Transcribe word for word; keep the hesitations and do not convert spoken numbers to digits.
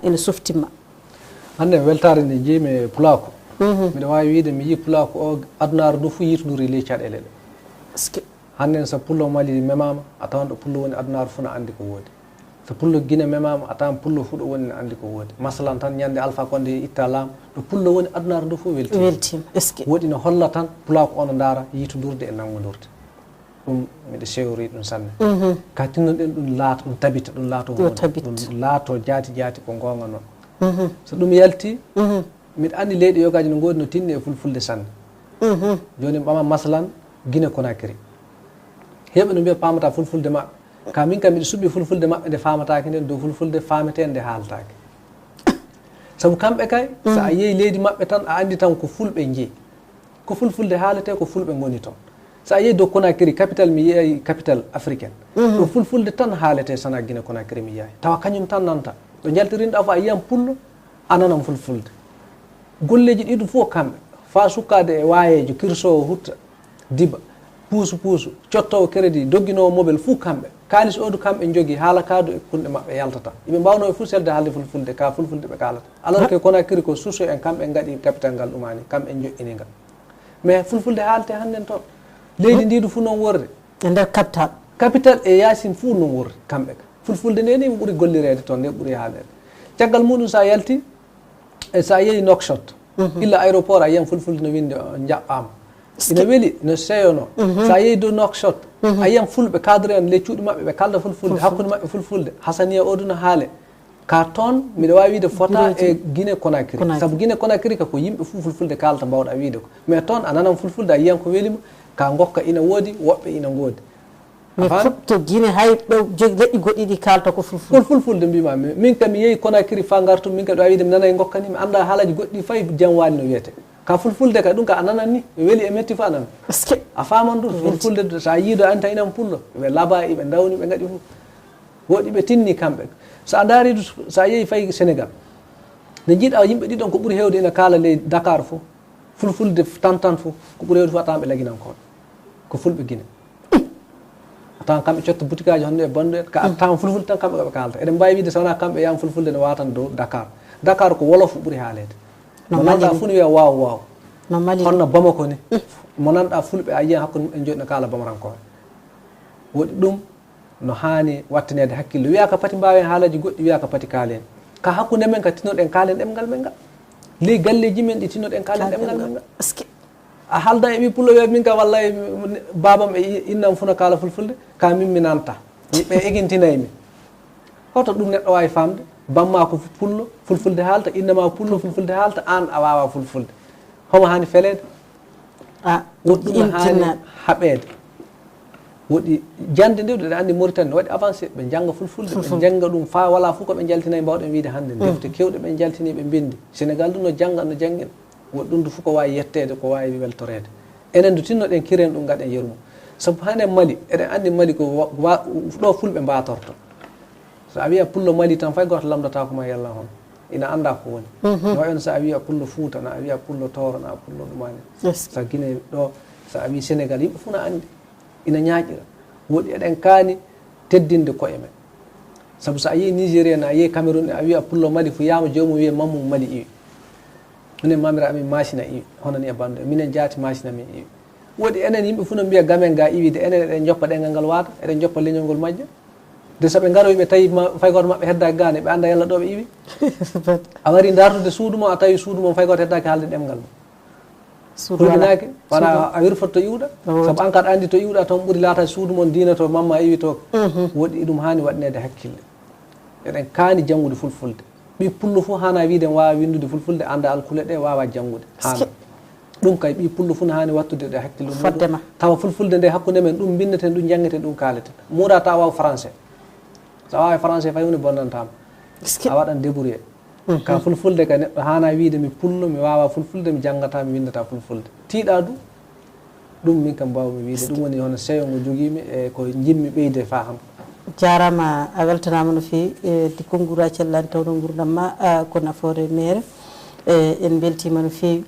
ene softima. Hannde weltaare nde njiimi e pulaaku. Miɗo waawi wiyde mi yii pulaaku o adunaaru ndu fof yiytonduri ley caɗeele ɗe. Hannde so pullo Mali memaama, a tawan ɗo pullo woni adunaaru fof na anndi ko woodi. So pullo Gine memaama, a tawan pullo fof ɗo woni na anndi ko woodi. Masalan tan ñande Alpha Condé itta laam, ɗo pullo woni adunaaru ndu fof weltiima. Weltiima. Est-ce que? Woɗi no holla tan pulaaku o no ndaara yiytondurde e nanngondurde. Ɗum miɗo sewori ɗum sanne. Ka tinnoɗen ɗum laato, ɗum tabita, ɗum laato huunde. Ɗum laato jaati jaati ko ngoonga noon. So ɗum yalti, miɗo anndi leyɗe yogaaji no ngoodi no tinni e fulfulde sanne. Jooni ɓama masalan Gine Conakry. Heewɓe no mbiya paamata fulfulde maɓɓe. Ka min kam miɗo suɓi fulfulde maɓɓe nde faamataake nden dow fulfulde faametee nde haaltaake. Sabu kamɓe kay, so a yehi leydi maɓɓe tan, a anndi tan ko fulɓe njeyi. Ko fulfulde haaletee, ko fulɓe ngoni toon. So a yehi dow Conakry, capital mi yehi capital africaine. Ɗo fulfulde tan haaletee, sana Gine Conakry mi yehi. Tawa kañum tan nanta. Ɗo njaltirinɗa fof a yiyan pullo, a nanan fulfulde. Golleeji ɗi ɗum fof kamɓe. Faa sukkaade e waayeejo, kirsoowo hutta, diba, puusu puusu, cottoowo crédit, dogginoowo mobel fof kamɓe. Kaalis o du kamɓe njogii, haala ka du e kunɗe maɓɓe yaltata. Iɓe mbaawnoo e fof selde haalde fulfulde, ka fulfulde ɓe kaalata. Alors que Conakry ko Soso en kamɓe ngaɗi capital ngal ɗumani, kamɓe njoƴƴini ngal. Mais fulfulde haaletee hannden toon. Leydi ndi du fof noon worri. E nder capital. Capital e yaasin fof noon worri kamɓe ka. Fulfulde nde ni ɓuri gollireede toon, nde ɓuri haaleede. Caggal muɗum so a yalti, e so a yehi Nouakchott, illa aéroport a yiyan fulfulde no winndi o njaɓɓaama. Ina weli, no seyono. So a yehi dow Nouakchott, a yiyan fulɓe cadre en ley cuuɗi maɓɓe ɓe kalda fulfulde, hakkunde maɓɓe fulfulde. Hasaniya o du no haale. Ka toon, miɗo waawi wiide fota e Gine Conakry. Sabu Gine Conakry ka ko yimɓe fof fulfulde kaalata mbawɗa wiide ko. Mais toon a nanan fulfulde, a yiyan ko welima, ka ngokka ina woodi, woɓɓe ina ngoodi. Mais fotto Gine hay ɗo jogi leƴƴi goɗɗi ɗi kaalta ko fulfulde. Ko fulfulde mbima min. Min kam mi yehi Conakry fa ngartum min kam ɗo a wiide mi nanay ngokka ni mi annda haalaji goɗɗi fay jam waali no wiyete. Ka fulfulde ka ɗum ka a nanan ni mi weli e metti fa a nanan. Est-ce que a faman ɗum fulfulde sa yiido anta inan pullo ɓe laba iɓe ndawni ɓe ngaɗi fof. Woɗi ɓe tinni kamɓe. So a ndaari du sa yehi fay Sénégal nde jiiɗa yimɓe ɗiɗon ko ɓuri hewde ina kaala ley Dakar fof fulfulde tantan fof ko ɓuri hewde fof a tawan ɓe laginankoɓe ko fulɓe Gine. A tawan kamɓe cotta butikaaji honno e banndu en, ka a tawan fulfulde tan kamɓe ko ɓe kaalata. Eɗen mbaawi wiide so wonaa kamɓe yam fulfulde no waatan dow Dakar. Dakar ko wolof ɓuri haaleede. Mo nanɗa fuu no wiya waaw waaw. Honno Bamako ni. Mo nanɗa fulɓe a yiyan hakkunde muɓɓen jooni no kaala bamarankooɓe. Woɗi ɗum no haani wattaneede hakkille. Wiyaa ka pati mbaawen haalaji goɗɗi, wiyaa ka pati kaalen. Ka hakkunde men ka tinnoɗen kaalen ɗemngal men ngal. Ley galleeji men ɗi tinnoɗen kaalen ɗemngal men ngal. A halda e ɓii pullo wiya min ka wallay babam e innam funa kala fulfulde ka min mi nanta ɓe egintinay mi. Hoto ɗum neɗɗo wawi famde? Bamma ko pullo fulfulde haalta, innama pullo fulfulde haalta, an a wawa fulfulde. Homo hani feleede? A woɗɗum hani haɓeede. Woɗi jande nde ɗo andi Mauritanie waɗi avancé ɓe janga fulfulde ɓe janga ɗum fa wala fof ko ɓe jaltinay mbawɗen wiide hande defte kewɗe ɓe jaltini ɓe bindi. Sénégal ɗum no janga no jangina. Woɗɗum du fof ko waawi yetteede, ko waawi weltoreede. Enen du tinnoɗen kiren ɗum ngaɗen yeru mum. Sabu hanen Mali, eɗen anndi Mali ko ɗo fulɓe mbatorto. So a wiya pullo Mali tan fay gooto lamndataako ma yalla hono. Ina annda ko woni. No wayi on so a wiya pullo Fuuta, na a wiya pullo Tooro, na pullo ɗumani. So Gine ɗo, so a wiyi Sénégal, yimɓe fof na anndi. Ina ñaaƴira. Woɗi eɗen kaani teddinde koye men. Sabu so a yehi Nigeria na a yehi Cameroun a wiya pullo Mali fu yama joomum wiya mammum Mali iwi. Minen mamira amin masina iwi hono ni e bandu en minen jaati masina min iwi. Woɗi enen yimɓe fu no mbiya gamen ga iwide enen eɗen joppa ɗengal ngal waata eɗen joppa leñol ngol majja. De so ɓe ngaroyi ɓe tawi fay goto maɓɓe heddaki gane ɓe anda yalla ɗo ɓe iwi. A wari dartude suudu mon a tawi suudu mon fay goto heddaki haalde ɗemgal mum. Hulɓinaaki wona a wirfoto to iwɗa. Sabu an kaɗa anndi to iwɗa toon ɓuri laataade suudu mon diina to mamma iwi to. Woɗi ɗum haani waɗineede hakkille. Eɗen kaani janngude fulfulde. Ɓii pullo fof haana wiide waawa winndude fulfulde annda alkule ɗe waawa janngude haana. Ɗum kay ɓii pullo fof no haani wattude ɗe hakkille muɗum. Tawa fulfulde nde hakkunde men ɗum mbinneten ɗum janngeten ɗum kaaleten. Muuda tawa waaw français. So a waawi français fay huunde bonnantama. A waɗan débrouillé. Ka fulfulde ka neɗɗo haana wiide mi pullo mi waawa fulfulde mi janngata mi winndata fulfulde tiiɗa du. Ɗum min kam mbawmi wiide ɗum woni hono seyo ngo jogiimi e ko njimmi ɓeyde fa ham. Jarama a weltanama no fewi e di konngura cellani tawno gurdam ma ko nafoore mere. En beltima no fewi.